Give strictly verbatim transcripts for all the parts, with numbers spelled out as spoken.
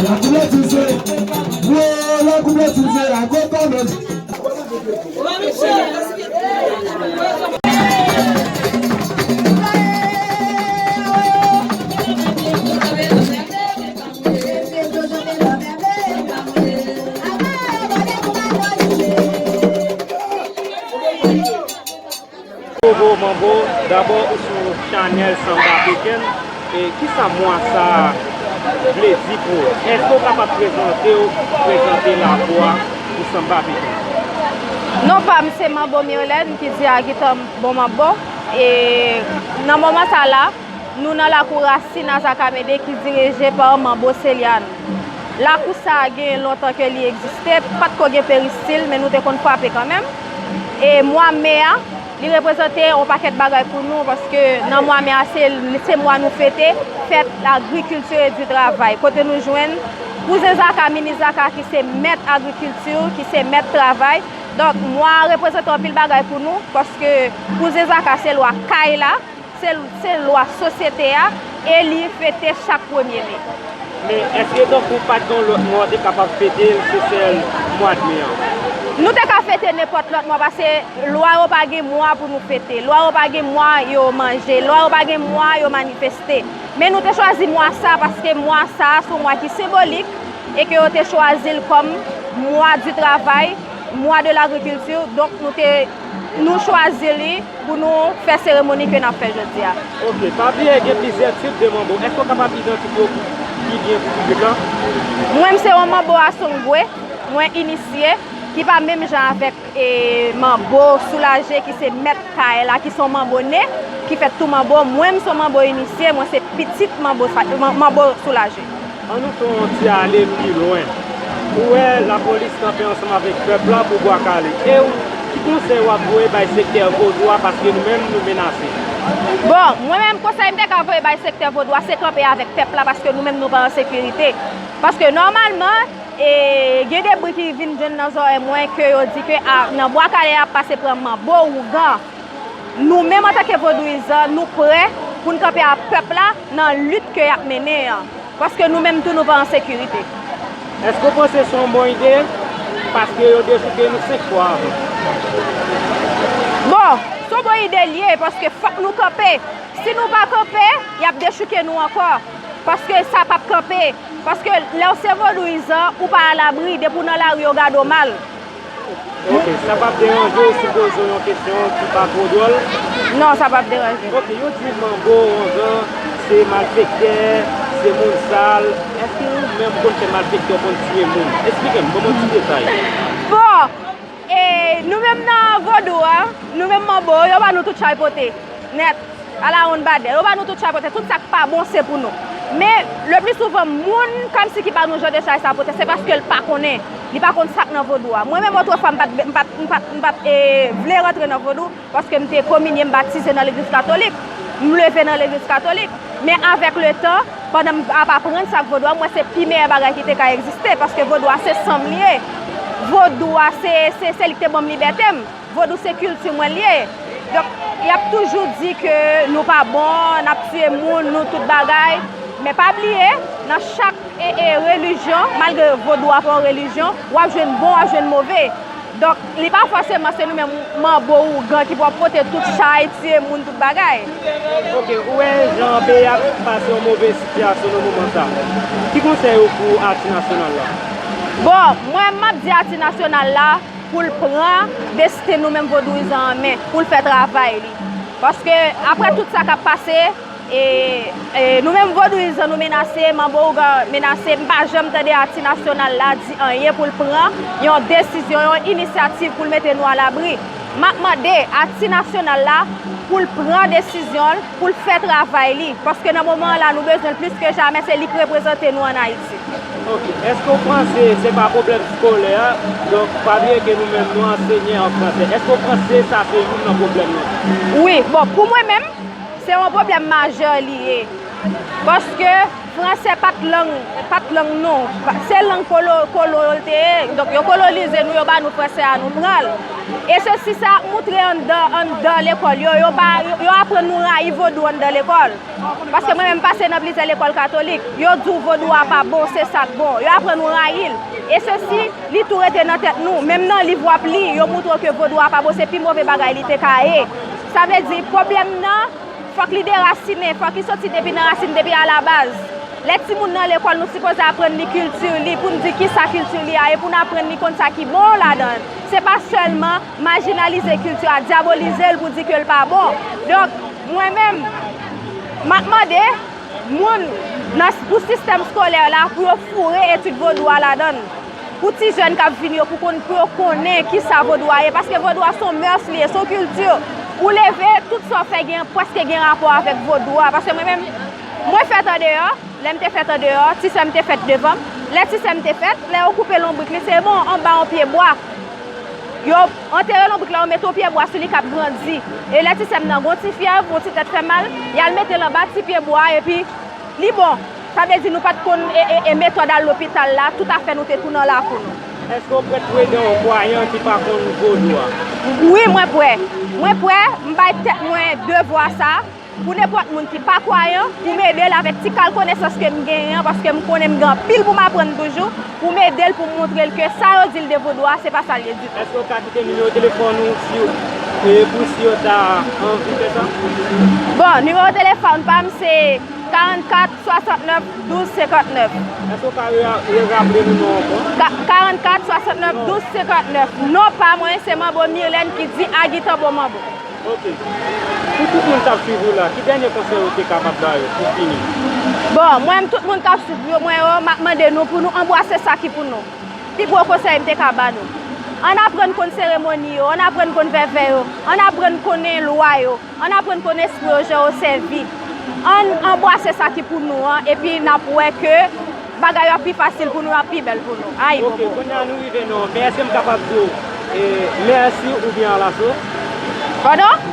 Koup la di se, wola, koup la di se, a gwo kòmand. Nouvo Manbo, dabò ou sou chanèl Samba Pekin, e kisa mwa sa a vle di pou ou? Èske w kapab prezante w, prezante lakou a pou Samba Pekin? Non pa m se Manbo Mirlène ki di a gitan bon manbo. E nan moman sa la, nou nan lakou Rasin Azaka Mede ki dirije pa Manbo Selyane. Lakou sa a gen lontan ke li egziste, pa t ko gen peristil, men nou te konn frape kanmenm. E mwa me a, li reprezante yon pakèt bagay pou nou, paske nan mwa me a, se, se mwa nou fete, fèt agrikilti e di travay, kote nou jwenn kouzen Zaka, mini Zaka, ki se mèt agrikilti, ki se mèt travay. Donk, mwa a reprezante anpil bagay pou nou, paske kouzen Zaka se lwa kay la, se, se lwa sosyete a, e li fete chak premye me. Men, èske tankou pa t gen yon lòt mwa, w te kapab fete l, se sèl mwa d me an? Nou te ka fete nenpòt lòt mwa, paske lwa yo pa gen mwa pou nou fete. Lwa yo pa gen mwa yo manje. Lwa yo pa gen mwa yo manifeste. Men nou te chwazi mwa sa, paske mwa sa a se yon mwa ki senbolik, e ke yo te chwazi l kòm mwa di travay, mwa de lagrikilti. Donk, nou te, nou chwazi li pou nou fè seremoni ke n ap fè jodi a. Ok, pa bliye gen plizyè tip de manbo. Èske w kapab idantifye w pou, pi byen pou piblik la? Mwen, m se yon manbo Asongwe, mwen inisye, ki pa menm jan avèk, e, manbo Soulaje, ki se mèt kay la, ki se yon manbo ne, ki fèt tou manbo. Mwen, m se yon manbo inisye, mwen se pitit manbo sa, man-, manbo Soulaje. Ann nou fè yon ti ale pi lwen. Ou wè lapolis kanpe ansanm avèk pèp la pou Bwa Kale. E w, ki konsèy w ap voye bay sektè vodou a, paske nou menm nou menase? Bon, mwen menm konsèy m te ka voye bay sektè vodou a, se kanpe avèk pèp la, paske nou menm nou pa an sekirite. Paske nòmalman, e, gen de bri ki vin jwenn nan zòrèy mwen ke yo di ke a, nan Bwa Kale y ap pase pran manbo, ougan. Nou menm antanke vodouyizan, nou prè pou n kanpe ak pèp la nan lit ke y ap mennen an. Paske nou menm tou nou pa an sekirite. Èske w panse se yon bon ide? Paske yo dechouke nou senk fwa avan. Bon, se yon bon ide l ye, paske fòk nou kanpe. Si nou pa kanpe, y ap dechouke nou ankò. Paske sa p ap kanpe. Paske lè w se vodouyizan, ou pa alabri, depi w nan lari, yo gade w mal. Ok, sa p ap deranje w si m poze w yon kesyon ki pa twò dwòl? Non, sa p ap deranje. Ok, yo di manbo, ougan, se malfektè, se moun sal. Èske ou menm ou konn fè malfektè, ou konn tiye moun? Esplike m, ban m yon ti detay. Bon, e, nou menm nan vodou a, nou menm manbo, yo ba nou tout chay pote. Nèt. Alawonnbadè. Yo ba nou tout chay pote. Tout sa k pa bon, se pou nou. Men, le pli souvan, moun kòmsi ki ba nou jan de chay sa pote, se paske l pa konnen. Li pa konn sa k nan vodou a. Mwen menm, otrefwa, m pa t, m pa t, m pa t, m pa t, e, vle rantre nan vodou, paske m te kominye, m batize nan legliz katolik. M leve nan legliz katolik. Men avèk letan, pandan m ap aprann sa k vodou a, m wè se pi meyè bagay ki te ka egziste, paske vodou a se san m li ye. Vodou a se, se, se li k te ban m libète m. Vodou se kilti mwen l ye. Donk, y ap toujou di ke nou pa bon, n ap tiye moun, nou tout bagay. Men pa bliye, nan chak, e, e, relijyon, malgre vodou a pa yon relijyon, w ap jwenn bon, w ap jwenn move. Donk, li pa fòseman se nou menm manbo ougan ki pou ap pote tout chay, tiye moun, tout bagay. Ok, ou wè jan peyi a pase yon move sitiyasyon nan moman sa. Ki konsèy ou pou Ati Nasyonal la? Bon, mwen, m ap di Ati Nasyonal la, pou l pran desten nou menm vodouyizan an men, pou l fè travay li. Paske apre tout sa k ap pase, e, e, nou menm vodouyizan nou menase, manbo ougan menase, m pa janm tande Ati Nasyonal la di anyen pou l pran yon desizyon, yon inisyativ pou l mete nou alabri. M ap mande Ati Nasyonal la pou l pran desizyon l, pou l fè travay li, paske nan moman an la, nou bezwen l plis ke jamè, se li k reprezante nou ann Ayiti. Ok. Èske w panse se pa pwoblèm skolè a? Donk, pa bliye ke nou menm nou ansenye an fransè. Èske w panse sa se youn nan pwoblèm nan? Wi, bon, pou mwen menm, se yon pwoblèm majè li ye. Paske franse pa t lang, pa t lang nou. Pa- Se lang kolo, kolo yo l te ye. Donk, yo kolonize nou, yo ba nou franse a, nou pran l. E sesi, sa ap moutre anndan, anndan lekòl yo. Yo pa, yo, yo aprann nou rayi vodou anndan lekòl. Paske mwen menm pase nan plizyè lekòl katolik. Yo di w vodou a pa bon, se sa k bon. Yo aprann nou rayi l. E sesi, li tou rete nan tèt nou. Menm nan liv w ap li, yo moutre w ke vodou a pa bon, se pi move bagay li te ka ye. Sa vle di, pwoblèm nan, fòk li derasinen, fòk li soti depi nan rasin, depi alabaz. Lè timoun nan lekòl, nou sipoze aprann li kilti li, pou n di kisa kilti li a, e pou n aprann li konn sa ki bon ladan l. Se pa sèlman majinalize kilti a, dyabolize l pou di ke l pa bon. Donk, mwen menm, m ap mande moun nan, pou sistèm skolè la, pou yo foure etid vodou a ladan l. Pou ti jèn k ap vini yo, pou konn, pou yo konnen kisa vodou a ye. Paske vodou a se yon mœurs li ye, se yon kilti. Ou leve, tout sa w fè gen, prèske gen rapò avèk vodou a. Paske mwen menm, mwen fèt andeyò, lè m te fèt andeyò, ti sè m te fèt devan m. Lè ti sè m te fèt, lè yo koupe lonbrik li, se bon, anba yon pye bwa. Yo antere lonbrik la, yo mete yon pye bwa sou li k ap grandi. E lè ti sè m nan gon ti fyèv, yon ti tèt fè mal, y al mete l anba ti pye bwa, epi li bon. Sa vle di nou pa t konn e, e, e metòd al lopital la, toutafè nou te tou nan lakou nou. Èske w prèt pou ede yon kwayan ki pa konn vodou a? Wi, mwen prè. Mwen prè, m bay tèt mwen devwa sa, pou nenpòt moun ki pa kwayan, pou m ede l avèk ti kal konesans ke m genyen an, paske m konnen m gen anpil pou m aprann toujou, pou m ede l, pou m montre l ke sa yo di l de vodou a, se pa sa l ye ditou. Èske w ka kite nimewo telefòn ou si, e, pou si yo ta anvi fè sa? Bon, nimewo telefòn pa m se karannkat swasantnèf douz senkantnèf. Èske w ka re-, reraple nou non ankò? Ka-, karannkat swasantnèf douz senkantnèf. Non pa mwen, se Manbo Mirlène ki di Agi Tanbo Manbo. Ok. Pou tout moun k ap swiv ou la, ki dènye konsèy ou te kapab ba yo pou fini? Bon, mwen, tout moun k ap swiv yo, mwen yo, m ap mande nou pou nou anbwase sa ki pou nou. Pi gwo konsèy m te ka ba nou. Ann aprann konn seremoni yo, ann aprann konn vèvè yo, ann aprann konnen lwa yo, ann aprann konn espri yo, jan yo sèvi. Ann anbwase sa ki pou nou an, epi n ap wè ke bagay yo ap pi fasil pou nou, ap pi bèl pou nou. Ayibobo. Ok, kounye a nou rive nan yon fen. Èske m kapab di w, e, mèsi oubyen alaso? Padon?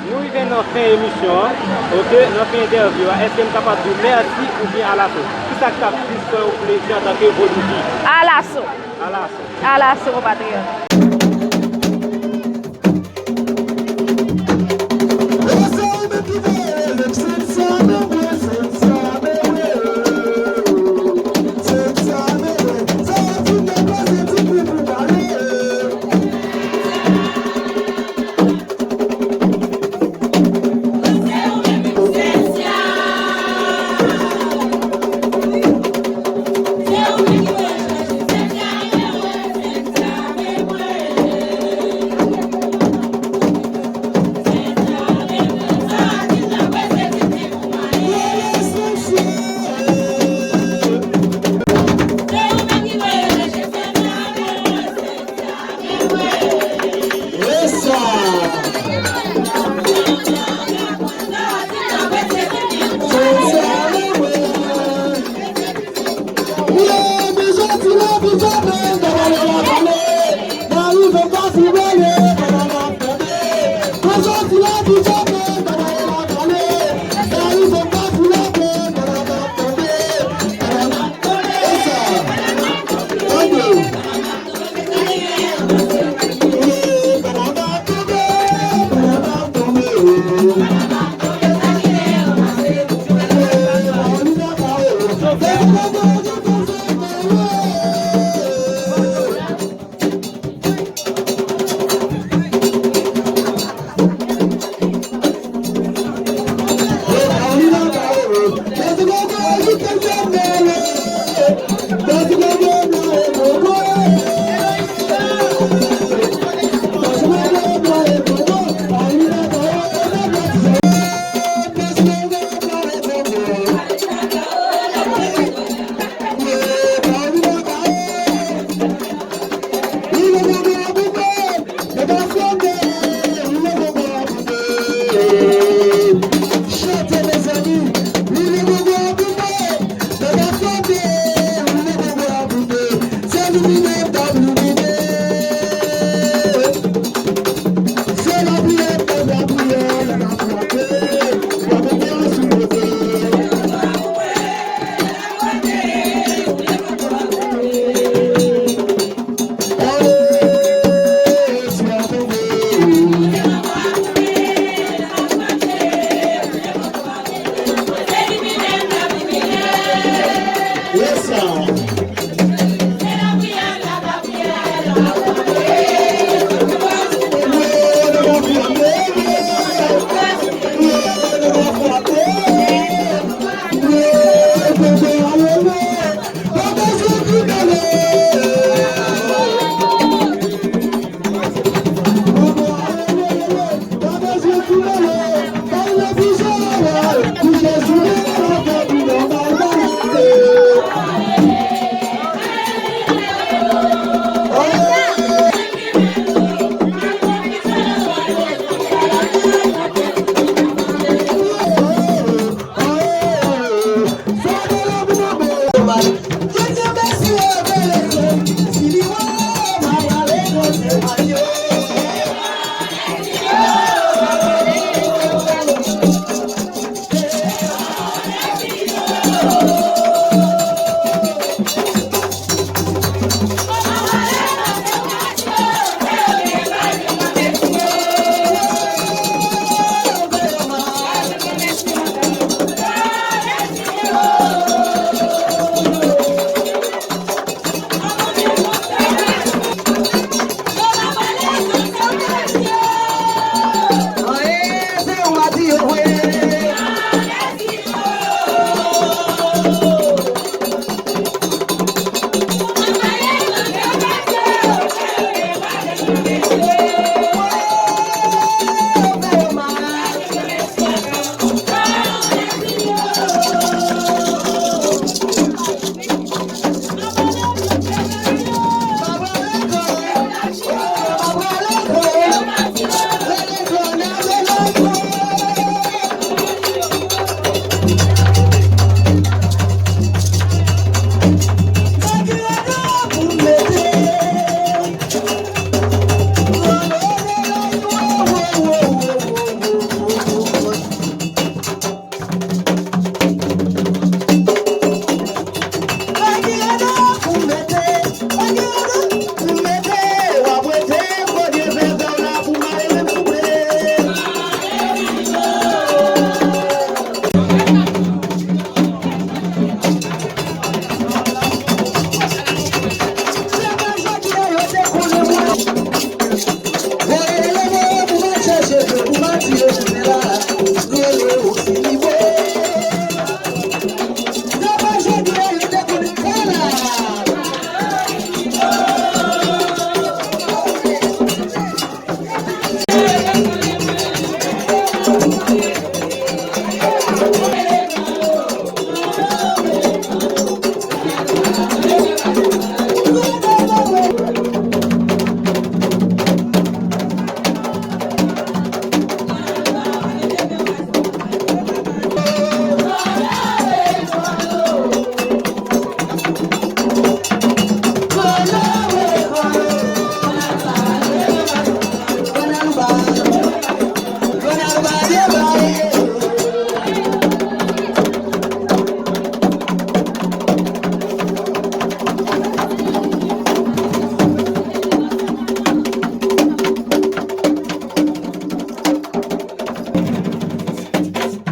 Nou rive nan fen emisyon an, ok? Nan fen entèvyou a, èske m kapab di w mèsi oubyen alaso? Kisa k t ap plis fè w plezi antanke vodouvi? Alaso. Alaso. Alaso, konpatriyòt.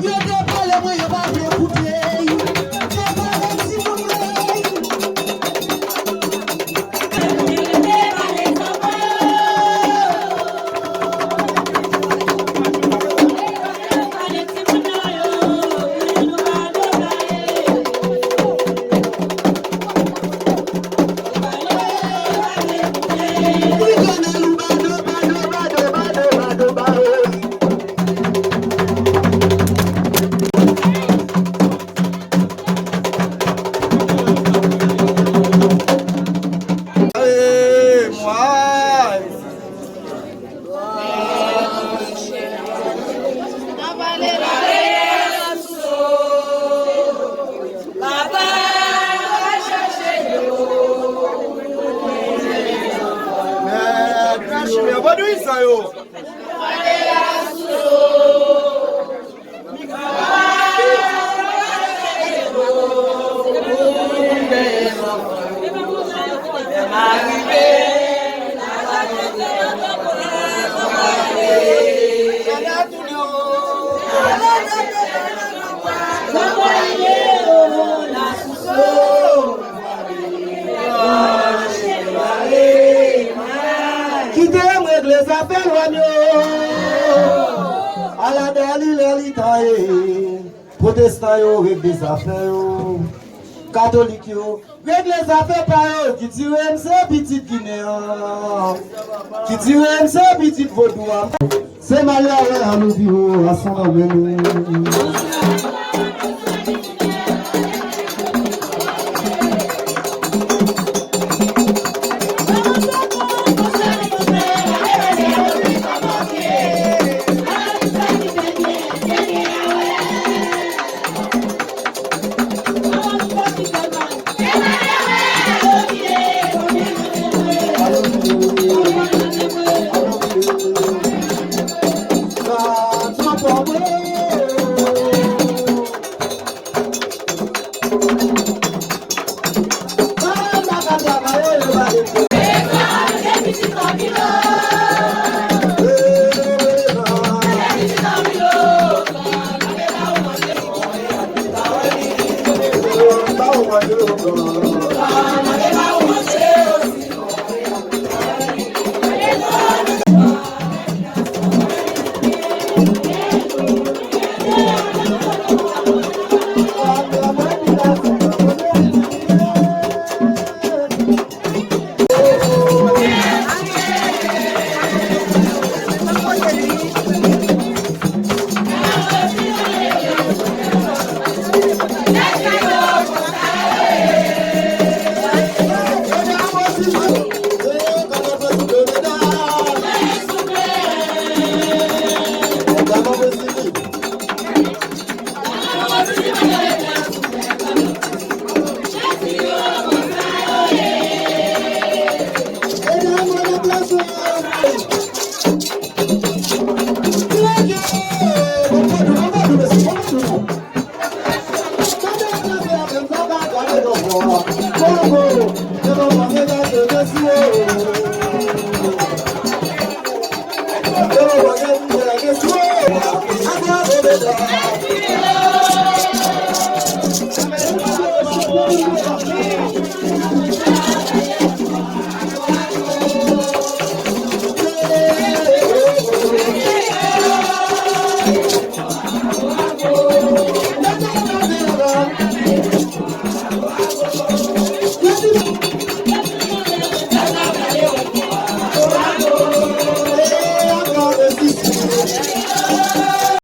Yo te pale mwen, yo pa vle koute. Yo pale timoun mwen. Kite m regle zafè lwa m yo. Ala dali lè li tan ye. Pwotestan yo regle zafè yo. Katolik yo regle zafè pa yo. Ki tire m se pitit ginen an. Ki tire m se pitit vodou an. Se malè a wè an nou viwo ansanm anmè nou.